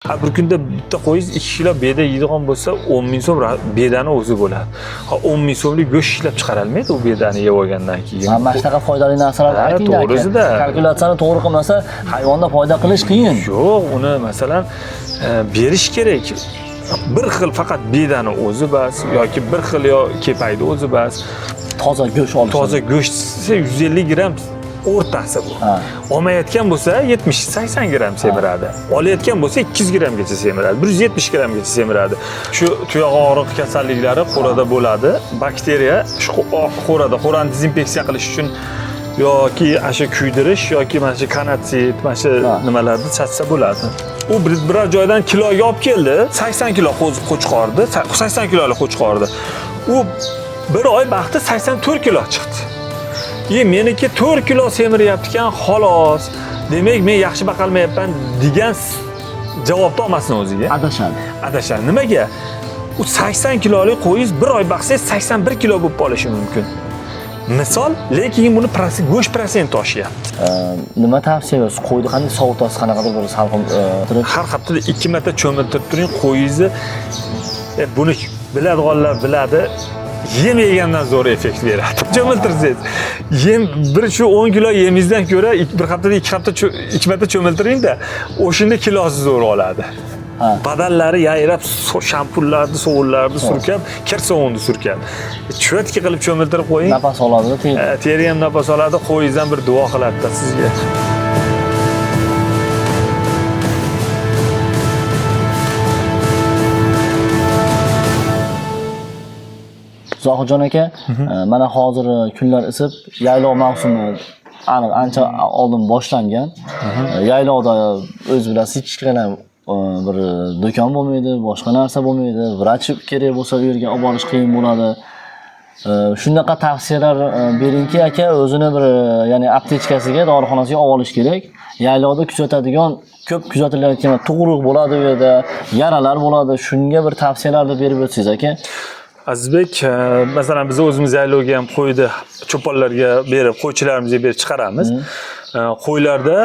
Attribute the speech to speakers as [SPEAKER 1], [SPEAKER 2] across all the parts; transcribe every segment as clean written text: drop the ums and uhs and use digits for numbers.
[SPEAKER 1] Ha, bir kunda bitta qo'yingiz 2 kilo beda yeydigan bo'lsa, 10 ming so'm bedani o'zi bo'ladi. Ha, 10 ming so'mlik go'sht ishlab chiqarolmaydi u bedani yeb olgandan keyin.
[SPEAKER 2] Ha, mana shunaqa foydali narsalarni
[SPEAKER 1] Ha,
[SPEAKER 2] ayting aka.
[SPEAKER 1] to'g'risida.
[SPEAKER 2] Kalkulyatsiyani to'g'ri qilmasa, hayvonda foyda qilish qiyin.
[SPEAKER 1] Yo'q, uni masalan berish kerak. Bir xil faqat bedani o'zi bas yoki bir xil yo kepakni o'zi bas.
[SPEAKER 2] Toza go'sht olish.
[SPEAKER 1] Toza go'sht desa 150 gramm o'rtasi bu.
[SPEAKER 2] Ha.
[SPEAKER 1] Olmayotgan bo'lsa 70-80 gramm semiradi. Olayotgan bo'lsa 200 grammgacha semiradi, 170 grammgacha semiradi. Shu tuyoq og'riq kasalliklari qo'rada bo'ladi. Bakteriya shu qo'rada, qo'rani dezinfeksiya qilish uchun yoki ana kuydirish yoki mana shu kanatsit, mana shu nimalarni chachsa bo'ladi. U biror joydan kiloga olib keldi, 80 kilo qo'chqordi, 80 kilolik qo'chqordi. U bir oy vaqti 84 kilo chiqdi. Meniki 4 kilo semiryapti ekan, xolos. Demak, men yaxshi baqalmayapman degan javobni olmasin o'ziga.
[SPEAKER 2] Adashadi.
[SPEAKER 1] Adashadi. Nimaga? U 80 kilolik qo'yingiz bir oy baqsangiz 81 kilo bo'lib qolishi mumkin. Misol, lekin buni go'sht prosenti oshyapti.
[SPEAKER 2] Nima tavsiya berasiz? Qo'yni qanday sovutasiz, qanaqadir bir salqin turib?
[SPEAKER 1] Har haftada 2 marta cho'miltirib turing qo'yingizni. Buni biladiganlar biladi. Yem yegandan zo'r effekt beradi. Cho'miltirsangiz, yem bir shu 10 kilo yemingizdan ko'ra bir haftada 2 hafta 2 marta cho'miltiring-da, o'shanda kilosi zo'r oladi. Badanlari yayrab, shampunlarni, sovunlarni surkab, kir sovunni surkab. Cho'tki qilib cho'miltirib qo'ying.
[SPEAKER 2] Nafas oladi,
[SPEAKER 1] teri ham nafas oladi, qo'yingizdan bir duo qiladi-da sizga.
[SPEAKER 2] Zohidjon aka, mana hozir kunlar isib, yaylov mavsumi aniq ancha oldin boshlangan. Yaylovda o'z bilasiz, hech qanday bir do'kon bo'lmaydi, boshqa narsa bo'lmaydi. Vrach kerak bo'lsa u yerga olib borish qiyin bo'ladi. Shunaqa tavsiyalar beringki aka, o'zini bir ya'ni aptechkasiga, dorixonasiga olib olish kerak. Yaylovda kuzatadigan, ko'p kuzatilayotgan tug'ruq bo'ladi u yerda, yaralar bo'ladi. Shunga bir tavsiyalarni berib o'tsangiz aka.
[SPEAKER 1] Azizbek, masalan biz o'zimiz yaylovga ham qo'yni cho'ponlarga berib, qo'ychilarimizga berib chiqaramiz. Qo'ylarda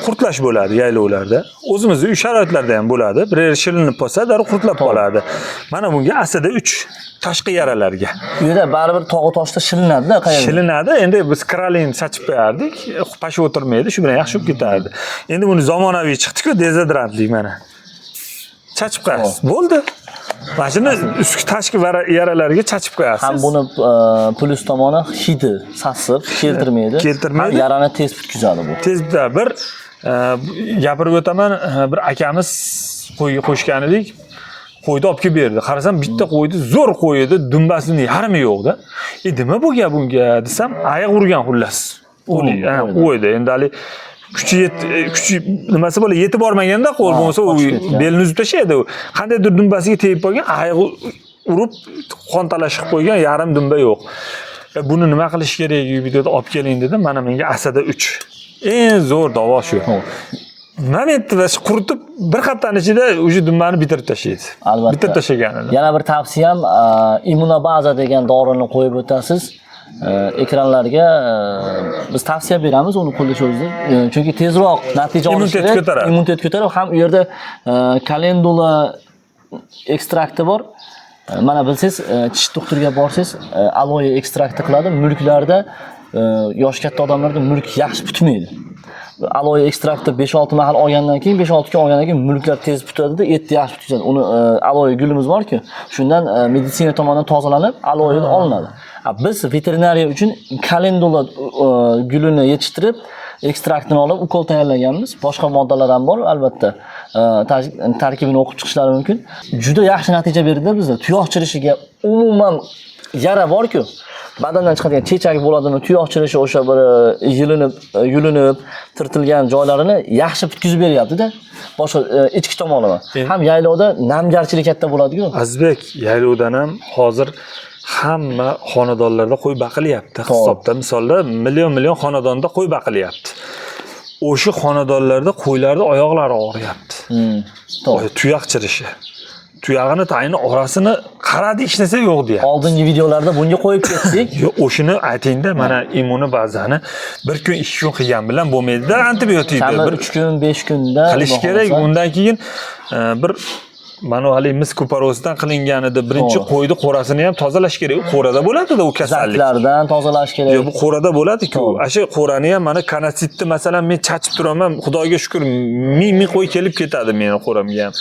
[SPEAKER 1] qurtlash bo'ladi yaylovlarda. O'zimizni uy sharoitlarida ham bo'ladi. Bir yer shilinib qolsa, darrov qurtlab qoladi. Mana bunga asada 3 tashqi yaralarga.
[SPEAKER 2] U yerda baribir tog'u toshda shilinadi-da, qayerda?
[SPEAKER 1] Shilinadi. Endi biz kralin sachib qo'yardik, pasha o'tirmaydi, shu bilan yaxshi bo'lib ketardi. Endi buni zamonaviy chiqdi-ku, dezodorantlik mana. Chachib qo'yasiz. Bo'ldi. Mana shuni ustki tashqi yaralarga chachib qo'yasiz.
[SPEAKER 2] Ham buni plus tomoni hidi sassiq, keltirmaydi.
[SPEAKER 1] Keltirmaydi.
[SPEAKER 2] Ham yarani tez bitkazadi bu.
[SPEAKER 1] Tez bitadi. Bir gapirib o'taman, bir akamiz qo'yga qo'shgan edik. Qo'yni olib kelib berdi. Qarasam bitta qo'yni zo'r qo'y edi, dumbasini yarmi yo'q-da. Nima bo'lgan bunga desam, ayiq urgan xullas. Qo'ydi. Endi hali kuchi nimasi bo'la yetib bormaganda qo'l bo'lmasa u belini uzib tashlaydi u. Qandaydir dumbasiga tegib qolgan, ayiq urib qon talashib qo'ygan, yarim dumba yo'q. Buni nima qilish kerak videoda olib keling dedim. Mana menga asada 3. Eng zo'r davo shu. Momentda quritib bir haftaning ichida o'sha dumbani bitirib tashlaydi.
[SPEAKER 2] Albatta.
[SPEAKER 1] Bitirib tashlaganini.
[SPEAKER 2] Yana bir tavsiyam, immunobaza degan dorini qo'yib o'tasiz. Ekranlarga biz tavsiya beramiz uni qo'llash o'zida. Chunki tezroq natija olish
[SPEAKER 1] Immunitet
[SPEAKER 2] kerak.
[SPEAKER 1] ko'taradi.
[SPEAKER 2] Immunitet ko'tarib, ham u yerda kalendula ekstrakti bor. Mana bilsangiz, tish doktoriga borsangiz, aloe ekstrakti qiladi. Mulklarda yosh katta odamlarda mulk yaxshi bitmaydi. Aloe ekstrakti 5-6 mahal olgandan keyin, 5-6 kun olgandan keyin mulklar tez bitadida, et yaxshi bitadi. Uni aloe gulimiz bor-ku, shundan meditsina tomonidan tozalanib, aloe olinadi. Biz veterinariya uchun kalendula gulini yetishtirib, ekstraktini olib ukol tayyorlaganmiz. Boshqa moddalar ham bor, albatta. Tarkibini o'qib chiqishlari mumkin. Juda yaxshi natija berdi bizda. Tuyoq chirishiga umuman yara bor-ku. Badandan chiqadigan chechak bo'ladimi, tuyoq chirishi o'sha bir yilinib, yulinib, tirtilgan joylarini yaxshi bitkizib beryapti-da. Boshqa ichki tomonlama. Ham yaylovda namgarchilik katta bo'ladi-ku.
[SPEAKER 1] Azizbek, yaylovdan ham hozir hamma xonadonlarda qo'y baqilyapti. Hisobda misolda million-million xonadonda qo'y baqilyapti. O'sha xonadonlarda qo'ylarning oyoqlari og'riyapti.
[SPEAKER 2] To'g'ri.
[SPEAKER 1] Tuyoq chirishi. Tuyog'ini tagini orasini qaradi, hech narsa yo'q deyapti.
[SPEAKER 2] Oldingi videolarda bunga qo'yib ketdik.
[SPEAKER 1] Yo'q, o'shini aytingda, mana immunobazani bir kun, 2 kun qilgan bilan bo'lmaydi-da, antibiotikni
[SPEAKER 2] Kami
[SPEAKER 1] bir
[SPEAKER 2] 3 kun, 5 kunda
[SPEAKER 1] qilish
[SPEAKER 2] xudo
[SPEAKER 1] kerak.
[SPEAKER 2] xohlasa.
[SPEAKER 1] Undan keyin bir mana haligi mis kuporosidan qilingan edi. Birinchi qo'yni qo'rasini ham tozalash kerak. U qo'rada bo'ladi-da u kasallik.
[SPEAKER 2] Zaklardan tozalash kerak.
[SPEAKER 1] Yo'q, bu qo'rada bo'ladi-ku.
[SPEAKER 2] To'g'ri.
[SPEAKER 1] Asha qo'rani ham mana kanasitni masalan men chachib turaman, Xudoga shukr, ming ming qo'y kelib ketadi meni qo'ramga ham.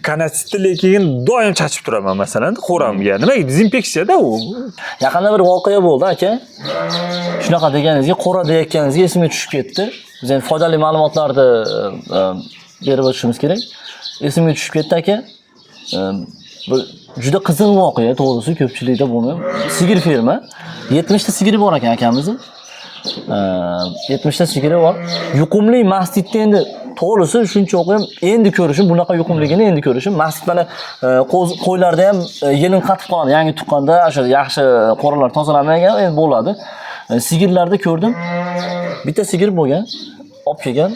[SPEAKER 1] Kanasitni lekin doim chachib turaman masalan qo'ramga. Nimaga? Dezinfeksiyada u.
[SPEAKER 2] Yaqinda bir voqea bo'ldi aka. Shunaqa deganingizga, qo'ra deyotganingizga esimga tushib ketdi. Biz endi foydali ma'lumotlarni berib o'tishimiz kerak. Esimga tushib ketdi aka. Bir juda qiziq voqea, to'g'risi ko'pchilikda bo'lmaydi. Sigir ferma. 70 ta sigiri bor ekan akamizni. 70 ta sigiri bor. Yuqumli mastitda endi to'g'risi shuncha o'qiyam endi ko'rishim, bunaqa yuqumligini endi ko'rishim. Mastit mana qo'ylarda ham yelin qatib qoladi. Yangi tuqqanda o'sha yaxshi qo'ralar tozalanmagan endi bo'ladi. Sigirlarda ko'rdim. Bitta sigir bo'lgan, olib kelgan,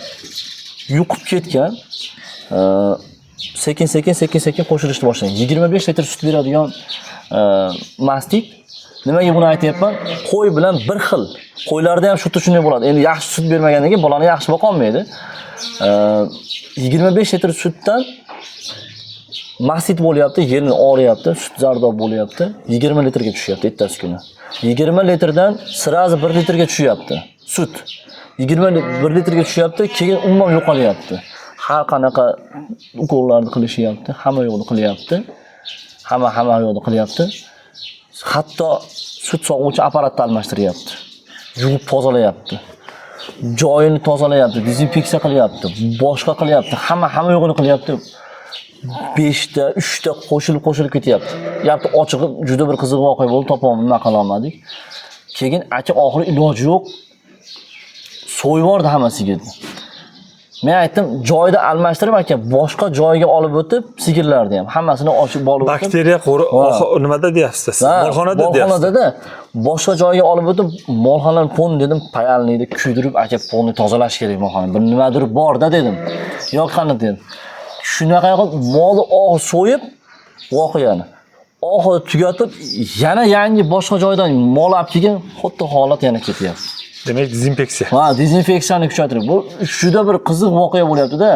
[SPEAKER 2] yuqib ketgan. Sekin sekin sekin sekin qo'shilishni boshlagan. 25 litr sut beradigan mastit. Nimaga buni aytyapman? Qo'y bilan bir xil. Qo'ylarda ham xuddi shunday bo'ladi. Endi yaxshi sut bermagandan keyin bolani yaxshi boqolmaydi. 25 litr sutdan mastit bo'lyapti, yerini og'riyapti, sut zardob bo'lyapti. 20 litrga tushyapti ertasi kuni. 20 litrdan sразу 1 litrga tushyapti sut. 21 litrga tushyapti, keyin umuman yo'qolyapti. Har qanaqa ukollarni qilishyapti, hamma yo'lni qilyapti. Hamma yo'lni qilyapti. Hatto sut sog'uvchi apparatni almashtiryapti. Yuvib tozalayapti. Joyini tozalayapti, dezinfeksiya qilyapti, boshqa qilyapti, hamma yo'g'ini qilyapti. 5 ta, 3 ta qo'shilib ketyapti. Gapni ochig'i juda bir qiziq voqea bo'ldi, topolmadik, nima qila olmadik. Keyin aka oxiri iloji yo'q. So'yib yubordi hamma sigirni. Men aytdim, joyida almashtirib aka, boshqa joyga olib o'tib sigirlarni ham hammasini ochib olib o'tib.
[SPEAKER 1] Bakteriya qo'ri nimada deyapsiz siz? Molxonada deyapsiz.
[SPEAKER 2] Molxonada boshqa joyga olib o'tib, molxonani pon dedim, payalnikni kuydirib aka ponni tozalash kerak molxona. Bir nimadir bor-da dedim. Yo'q qani dedim. Shunaqa qilib molni oxiri so'yib voqeani oxiri tugatib, yana yangi boshqa joydan mol olib kelgan, xuddi holat yana ketyapti.
[SPEAKER 1] Demak, dezinfeksiya.
[SPEAKER 2] Ha, dezinfeksiyani kuchaytirib. Bu juda bir qiziq voqea bo'lyapti-da.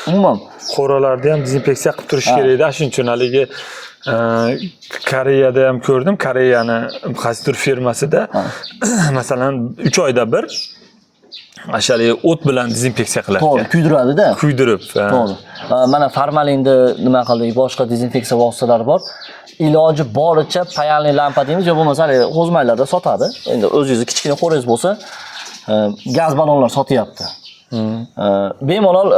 [SPEAKER 2] Umuman
[SPEAKER 1] Qo'ralarda ham dezinfeksiya qilib turish kerak-da. Shuning uchun haligi Koreyada ham ko'rdim. Koreyani qaysidir firmasida masalan 3 oyda bir ashali o't bilan dezinfeksiya qilar
[SPEAKER 2] to'g'ri
[SPEAKER 1] ekan.
[SPEAKER 2] Kuydiradi-da.
[SPEAKER 1] Kuydirib.
[SPEAKER 2] To'g'ri. Mana formalinni nima qildik, boshqa dezinfeksiya vositalari bor. Iloji boricha payalli lampa deymiz, yo bo'lmasa haligi qo'zmaylarda sotadi. Endi o'zingizni kichkina qo'ringiz bo'lsa, gaz ballonlar sotyapti. Bemalol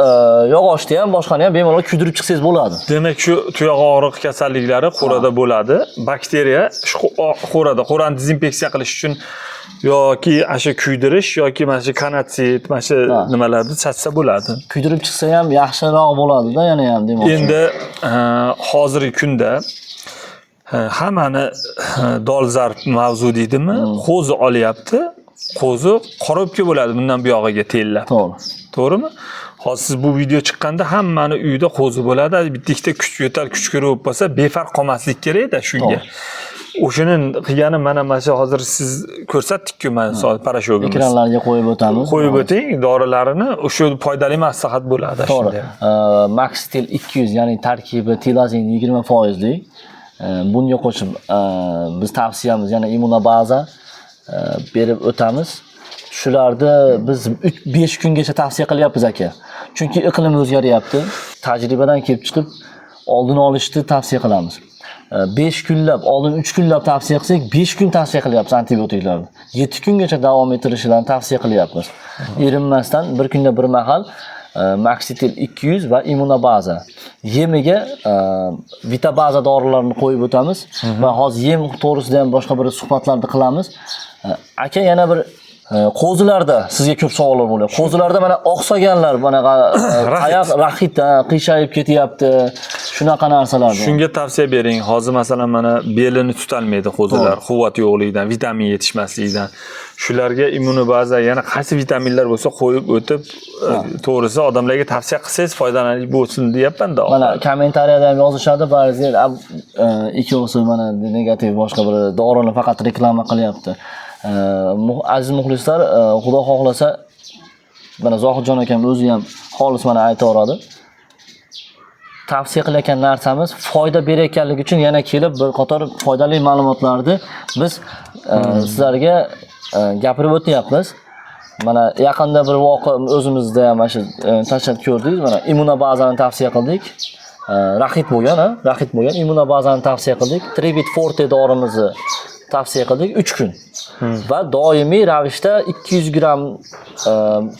[SPEAKER 2] yog'ochni ham, boshqani ham bemalol kuydirib chiqsangiz bo'ladi.
[SPEAKER 1] Demak, shu tuyoq og'riq kasalliklari qo'rada bo'ladi. Bakteriya shu qo'rada, qo'rani dezinfeksiya qilish uchun yoki asha kuydirish yoki mana shu kanatsit, mana shu nimalarni chachsa bo'ladi.
[SPEAKER 2] Kuydirib chiqsa ham yaxshiroq bo'ladi-da, yana ham demoqchi.
[SPEAKER 1] Endi hozirgi kunda hammani dolzarb mavzu deydimi? Qo'zi olyapti. Qo'zi qorobka bo'ladi bundan buyog'iga tellab.
[SPEAKER 2] To'g'ri.
[SPEAKER 1] To'g'rimi? Hozir siz bu video chiqqanda hammani uyida qo'zi bo'ladi. Bitta ikkita kuch yo'tal kuchgiri bo'lib qolsa, befarq qolmaslik kerak-da shunga. O'shani qilgani mana shu hozir siz ko'rsatdik-ku mana soat parashogimiz.
[SPEAKER 2] Ekranlarga qo'yib o'tamiz.
[SPEAKER 1] Qo'yib o'ting dorilarini, o'sha foydali maslahat bo'ladi.
[SPEAKER 2] To'g'ri. Maxtil 200, ya'ni tarkibi tilazin 20%lik. Bunga qo'shib biz tavsiyamiz yana immunobaza berib o'tamiz. Shularni biz 3-5 kungacha tavsiya qilyapmiz aka. Chunki iqlim o'zgaryapti. Tajribadan kelib chiqib oldini olishni tavsiya qilamiz. 5 kunlab, oldin 3 kunlab tavsiya qilsak, 5 kun tavsiya qilyapmiz antibiotiklarni. 7 kungacha davom ettirishlarini tavsiya qilyapmiz. Erinmasdan bir kunda bir mahal Maxitil 200 va immunobaza. Yemiga Vitabaza dorilarini qo'yib o'tamiz va hozir yem to'g'risida ham boshqa bir suhbatlarni qilamiz. Aka yana bir Qo'zilarda sizga ko'p savollar bo'lyapti. Qo'zilarda mana oqsaganlar, mana tayoq raxit qiyshayib ketyapti. Shunaqa narsalar bor.
[SPEAKER 1] Shunga tavsiya bering. Hozir masalan mana belini tutolmaydi qo'zilar, quvvat yo'qligidan, vitamin yetishmasligidan. Shularga immunobaza, yana qaysi vitaminlar bo'lsa qo'yib o'tib, to'g'risi odamlarga tavsiya qilsangiz foydalanish bo'lsin deyapman-da.
[SPEAKER 2] Mana kommentariyada ham yozishadi, ba'zi ikkovsi mana negativ boshqa bir dorini faqat reklama qilyapti. Aziz muxlislar, Xudo xohlasa mana Zohidjon akam o'zi ham xolis mana aytaveradi. Tavsiya qilayotgan narsamiz foyda berayotganligi uchun yana kelib bir qator foydali ma'lumotlarni biz sizlarga gapirib o'tyapmiz. Mana yaqinda bir voqea o'zimizda ham mana shu tashlab ko'rdik. Mana immunobazani tavsiya qildik. Raxit bo'lgan, raxit bo'lgan immunobazani tavsiya qildik. Trivit Forte dorimizni tavsiya qildik 3 kun. Va doimiy ravishda 200 gram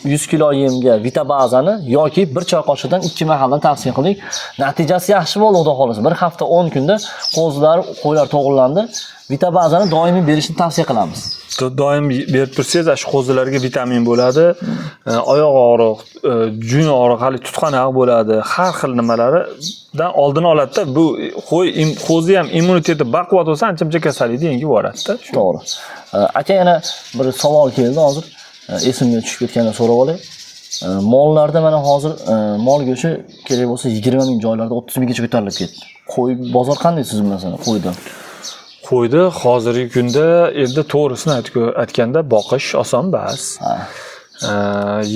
[SPEAKER 2] 100 kilo yemga vitabazani yoki 1 choy qoshiqdan 2 mahaldan tavsiya qildik. Natijasi yaxshi bo'ldi, Xudo xohlasa. Bir hafta 10 kunda qo'zilar, qo'ylar to'g'rilandi. Vitabazani doimiy berishni tavsiya qilamiz.
[SPEAKER 1] Doim berib tursangiz, shu qo'zilarga vitamin bo'ladi. Oyoq og'riq, jun og'riq, hali tutqanoq bo'ladi. Har xil nimalaridan oldini oladida. Bu qo'y qo'zi ham immuniteti baquvvat bo'lsa, ancha-muncha kasallikni yengib yuboradi-da.
[SPEAKER 2] To'g'ri. Aka, yana bir savol keldi hozir. Esimga tushib ketganda so'rab olay. Mollarda mana hozir mol go'shti kerak bo'lsa 20 ming joylarda 30 minggacha ko'tarilib ketdi. Qo'y bozor qanday siz masalan qo'yda?
[SPEAKER 1] Qo'ydi hozirgi kunda endi to'g'risini aytganda boqish oson emas.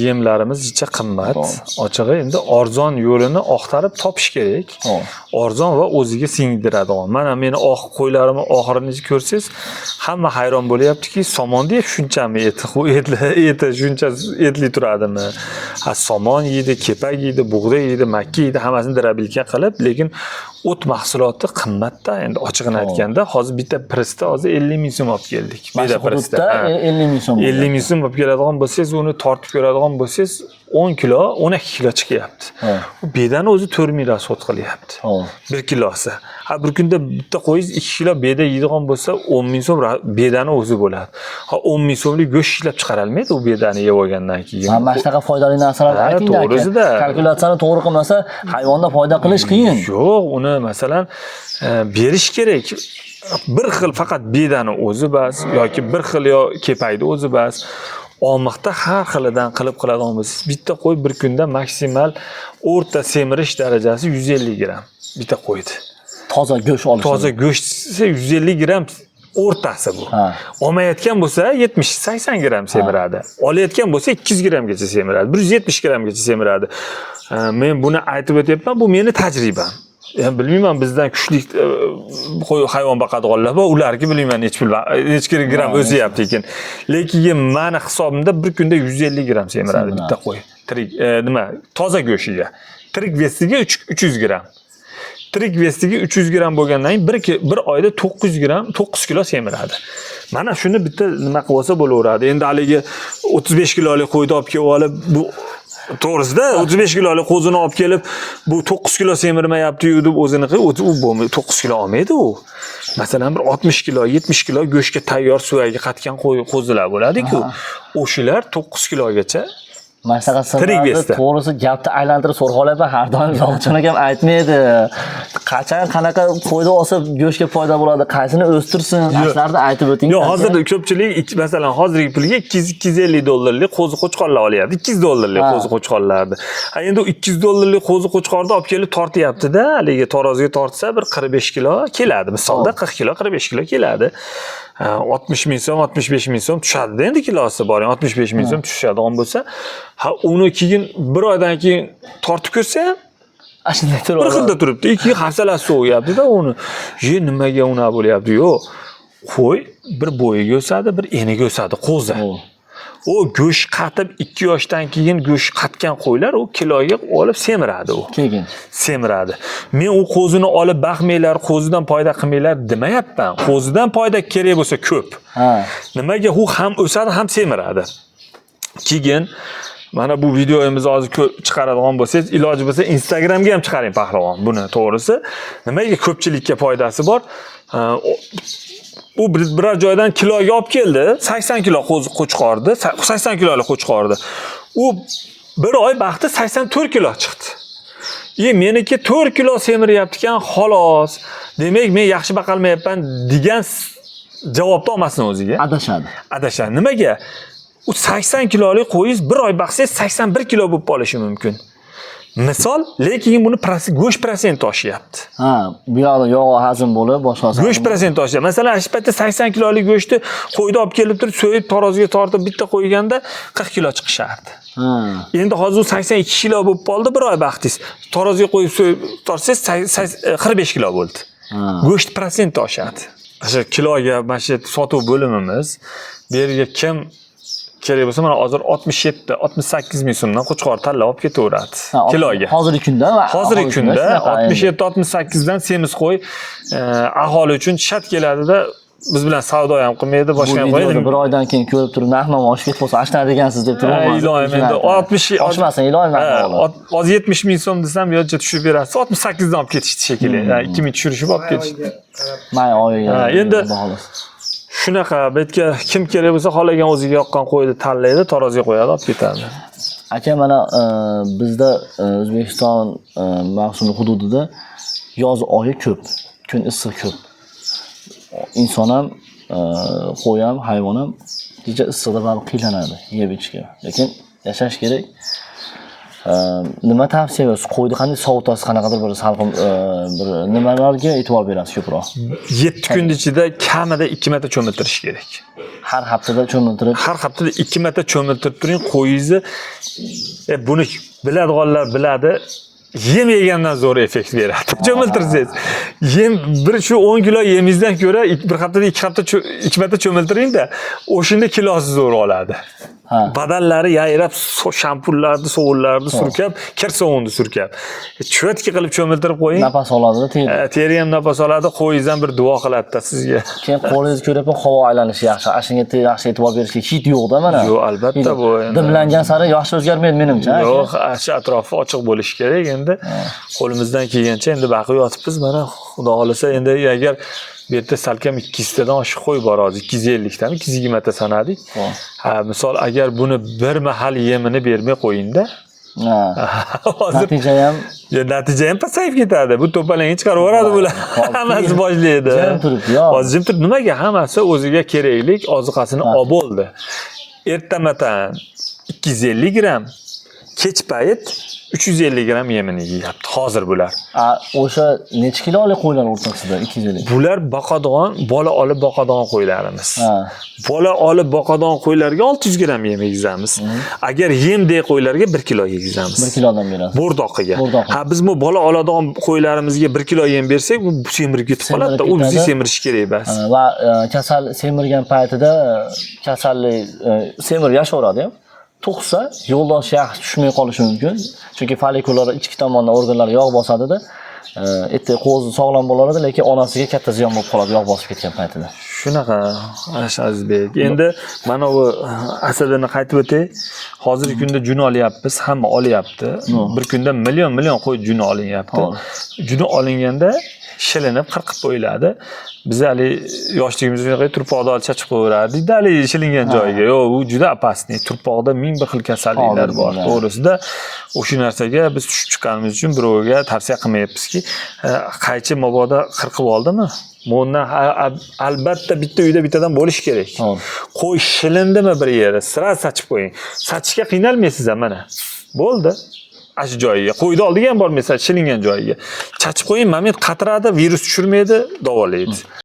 [SPEAKER 1] Yemlarimiz jicha qimmat. Ochig'i endi arzon yo'lini axtarib topish kerak. Arzon va o'ziga singdiradigan. Mana meni oq qo'ylarimni oxirini ko'rsangiz, hamma hayron bo'lyaptiki, somon deb shunchami eti shuncha etli turadimi? Ha, somon yeydi, kepak yeydi, bug'doy yeydi, makka yeydi, hammasini dirabilka qilib, lekin o't mahsuloti qimmatda. Endi ochig'ini aytganda, hozir bitta pressda hozir 50 ming so'm olib keldik.
[SPEAKER 2] Bitta pressda 50 ming so'm.
[SPEAKER 1] 50 ming so'm olib keladigan bo'lsangiz, uni tortib ko'radigan bo'lsangiz 10 kilo, 12 kilo chiqyapti. U bedani o'zi 4 ming rasxod qilyapti. 1 kilosi. Ha, bir kunda bitta qo'yingiz 2 kilo beda yeydigan bo'lsa 10 ming so'm bedani o'zi bo'ladi. Ha, 10 ming so'mlik go'sht ishlab chiqarolmaydi u bedani yeb olgandan keyin.
[SPEAKER 2] Ha, mana shunaqa foydali narsalarni ayting-da.
[SPEAKER 1] To'g'risida.
[SPEAKER 2] Kalkulyatsiyani to'g'ri qilmasa, hayvonda foyda qilish qiyin.
[SPEAKER 1] Yo'q, uni masalan berish kerak. Bir xil faqat bedani o'zi bas yoki bir xil yo kepakni o'zi bas. Omiqda har xilidan qilib qiladigan bo'lsangiz, bitta qo'y bir kunda maksimal o'rta semirish darajasi 150 gram bitta qo'ydi.
[SPEAKER 2] Toza go'sht olish.
[SPEAKER 1] Toza go'sht 150 gram o'rtasi bu. Olmayotgan bo'lsa 70-80 gram semiradi. Olayotgan bo'lsa 200 gramgacha semiradi, 170 gramgacha semiradi. Men buni aytib o'tyapman, bu meni tajribam. Yani bilmayman, bizdan kuchli qo'y hayvon boqadiganlar bor, ularga bilmayman necha pul, necha gram o'syapti ekan. Lekin meni hisobimda bir kunda 150 gram semiradi bitta qo'y. Tirik nima, toza go'shiga. Tirik vesiga 300 gram. Tirik vesiga 300 gram bo'lgandan keyin bir oyda 900 gram, 9 kilo semiradi. Mana shuni bitta nima qilib olsa bo'laveradi. Endi haligi 35 kilolik qo'yni olib kelib olib, bu to'g'risida 35 kilolik qo'zini olib kelib, bu 9 kilo semirmayapti-yu deb o'zini qilib, u bo'lmaydi, 9 kilo olmaydi u. Masalan, bir 60 kilo, 70 kilo go'shtga tayyor suvagi qatgan qo'zilar bo'ladi-ku. O'shalar 9 kilogacha
[SPEAKER 2] Mana shunaqa sirlarni to'g'risi gapni aylantirib so'rg'olayapman, har doim Zohidjon akam aytmaydi. Qachon qanaqa foyda olsa go'shtga foyda bo'ladi, qaysini o'stirsin, shularni aytib o'ting.
[SPEAKER 1] Yo'q, hozir ko'pchilik masalan hozirgi pulga 200-250 dollarlik qo'zi qo'chqorlar olyapti. 200 dollarlik qo'zi qo'chqorlarni. Ha, endi u 200 dollarlik qo'zi qo'chqorni olib kelib tortyapti-da, haligi taroziga tortsa bir 45 kilo keladi. Misolda 40 kilo, 45 kilo keladi. 60 ming so'm, 65 ming so'm tushadi endi kilosi bor. 65 ming so'm tushadigan bo'lsa, ha, uni keyin bir oydan keyin tortib ko'rsa ham
[SPEAKER 2] shunday turadi.
[SPEAKER 1] Bir xilda turibdi. Keyin hafsalasi so'g'yapti-da uni. Ye, nimaga unaqa bo'lyapti? Yo'q. Qo'y bir bo'yiga o'sadi, bir eniga o'sadi qo'zi. O go'sht qatib 2 yoshdan keyin go'sht qatgan qo'ylar u kiloga olib semiradi u.
[SPEAKER 2] Keyin
[SPEAKER 1] semiradi. Men u qo'zini olib baqmanglar, qo'zidan foyda qilmanglar demayapman. Qo'zidan foyda kerak bo'lsa ko'p. Nimaga u ham o'sadi, ham semiradi. Keyin mana bu videomizni hozir chiqaradigan bo'lsangiz, iloji bo'lsa Instagramga ham chiqaring pahlavon buni to'g'risi. Nimaga ko'pchilikka foydasi bor? U biror joydan kiloga olib keldi, 80 kilo qo'chqordi, 80 kilolik qo'chqordi. U bir oy baxti 84 kilo chiqdi. Meniki 4 kilo semiryapti ekan, xolos. Demak, men yaxshi baqalmayapman degan javobni olmasin o'ziga.
[SPEAKER 2] Adashadi.
[SPEAKER 1] Adashadi. Nimaga? U 80 kilolik qo'yingiz bir oy baqsangiz 81 kilo bo'lib qolishi mumkin. Misol, lekin buni go'sht prosenti oshyapti.
[SPEAKER 2] Ha, bu yoqda yog' hazm bo'lib, boshqasi.
[SPEAKER 1] Go'sht prosenti oshyapti. Masalan, shu paytda 80 kilolik go'shtni qo'yni olib kelib turib, so'yib taroziga tortib bitta qo'yganda 40 kilo chiqishardi.
[SPEAKER 2] Ha.
[SPEAKER 1] Endi hozir u 82 kilo bo'lib qoldi, bir oy baxtingiz. Taroziga qo'yib so'yib tortsangiz 45 kilo bo'ldi.
[SPEAKER 2] Ha.
[SPEAKER 1] Go'sht prosenti oshadi. O'sha kiloga mana shu sotuv bo'limimiz, bu yerga kim kerak bo'lsa, mana hozir 67, 68 ming so'mdan qo'chqor tanlab olib ketaveradi.
[SPEAKER 2] Ha,
[SPEAKER 1] Kiloga.
[SPEAKER 2] Hozirgi kunda va
[SPEAKER 1] Hozirgi kunda
[SPEAKER 2] shunaqa endi.
[SPEAKER 1] 67, 68 dan semiz qo'y aholi uchun shat keladida, biz bilan savdo ham qilmaydi,
[SPEAKER 2] Bu
[SPEAKER 1] boshqa ham
[SPEAKER 2] videoni
[SPEAKER 1] qo'yadi.
[SPEAKER 2] bir oydan keyin ko'rib turib narx-navo oshib ketib qolsa, ashna degansiz deb turib
[SPEAKER 1] Ha, iloyim endi 60
[SPEAKER 2] oshmasin, iloyim
[SPEAKER 1] Ha,
[SPEAKER 2] narx-navolar.
[SPEAKER 1] hozir 70 ming so'm desam, yo'lcha tushirib berasiz. 68 dan olib ketishdi shekilli. Ha, 2 ming tushirishib olib ketishdi.
[SPEAKER 2] May oyiga.
[SPEAKER 1] Ha, endi
[SPEAKER 2] bog'liq.
[SPEAKER 1] Shunaqa, bu yerga kim kerak bo'lsa, xohlagan o'ziga yoqqan qo'yni tanlaydi, taroziga qo'yadi, olib ketadi.
[SPEAKER 2] Aka, mana bizda O'zbekiston mavsumi hududida yoz oyi ko'p, kun issiq ko'p. Inson ham, qo'y ham, hayvon ham kecha issiqda baribir qiynaladi yeb ichishga. Lekin yashash kerak. Nima tavsiya berasiz? Qo'yni qanday sovutasiz, qanaqadir bir salqin bir nimalarga e'tibor berasiz ko'proq?
[SPEAKER 1] 7 kun ichida kamida 2 marta cho'miltirish kerak.
[SPEAKER 2] Har haftada cho'miltirib,
[SPEAKER 1] Har haftada 2 marta cho'miltirib turing qo'yingizni. Buni biladiganlar biladi. Yem yegandan zo'r effekt beradi. Cho'miltirsangiz. Yem bir shu 10 kilo yemingizdan ko'ra bir haftada 2 hafta 2 marta cho'miltiring-da, o'shanda kilosi zo'r oladi.
[SPEAKER 2] Ha.
[SPEAKER 1] Badanlari yayrab, shampunlarni, sovunlarni surkab, kir sovunni surkab. Cho'tki qilib cho'miltirib qo'ying.
[SPEAKER 2] Nafas oladida teri.
[SPEAKER 1] Teri ham nafas oladi, qo'yingiz ham bir duo qiladi-da sizga.
[SPEAKER 2] Keyin qo'lingizni ko'rib havo aylanishi yaxshi. Shunga yaxshi e'tibor berish kerak. Hid yo'q-da mana.
[SPEAKER 1] Yo'q, albatta bu endi.
[SPEAKER 2] Dimlangan sari yaxshi o'zgarmaydi menimcha.
[SPEAKER 1] Yo'q, shu atrofi ochiq bo'lishi kerak endi. Qo'limizdan kelgancha endi baqib yotibmiz mana, Xudo xolasa endi agar bu yerda salkam 200 tadan oshiq qo'y bor hozir, 250 tami, 220 ta sanadik. Ha, misol agar buni bir mahal yemini bermay qo'yingda.
[SPEAKER 2] Ha.
[SPEAKER 1] Hozir
[SPEAKER 2] Natija ham
[SPEAKER 1] natija ham pasayib ketadi. Bu to'palangni chiqarib yuboradi bular. Hammasi boshlaydi.
[SPEAKER 2] Jim turibdi, yo.
[SPEAKER 1] Hozir jim turib nimaga hammasi o'ziga keraklik oziqasini olib bo'ldi. Ertamatan 250 gramm, kech payt 350 gramm yemini yeyapti hozir bular.
[SPEAKER 2] O'sha necha kilolik qo'ylar o'rtasida 250?
[SPEAKER 1] Bular boqadigan, bola olib boqadigan qo'ylarimiz.
[SPEAKER 2] Ha.
[SPEAKER 1] Bola olib boqadigan qo'ylarga 600 gramm yem yegizamiz. Agar yemdek qo'ylarga 1 kilo yegizamiz.
[SPEAKER 2] 1 kilodan berasiz.
[SPEAKER 1] Bo'rdoqiga.
[SPEAKER 2] Bo'rdoqi.
[SPEAKER 1] Ha, biz bu bola oladigan qo'ylarimizga 1 kilo yem bersak, u semirib ketib qoladi-da. U bizga semirishi kerak bas.
[SPEAKER 2] Va kasal semirgan paytida kasallik semirib yashaveradi ham. Tug'sa yo'ldosh yaxshi tushmay qolishi mumkin. Chunki follikullar ichki tomondan organlar yog' bosadida, erta qo'zi sog'lom bo'laveradi, lekin onasiga katta ziyon bo'lib qoladi yog' bosib ketgan paytida.
[SPEAKER 1] Shunaqa, Azizbek. Endi mana bu asadini qaytib o'tay. Hozirgi kunda juni olyapmiz, hamma olyapti. Bir kunda million million qo'y juni olinyapti. Juni olinganda shilinib qirqib qo'yiladi. Biz hali yoshligimizda shunaqa turpoqda olib chachib qo'yaverardik-da, hali shilingan joyiga. Yo'q, u juda opasniy. Turpoqda ming bir xil kasalliklar bor. To'g'risida o'sha narsaga biz tushib chiqqanimiz uchun birovga tavsiya qilmayapmizki, qaychi mabodo qirqib oldimi? Bundan albatta bitta uyda bittadan bo'lish kerak. Qo'y shilindimi bir yeri, sira sachib qo'ying. Sachishga qiynalmaysiz ham mana. Bo'ldi. Ash joyiga. Qo'yni oldiga ham bormaysiz, shilingan joyiga. Chachib qo'ying, moment qatiradi, virus tushirmaydi, davolaydi.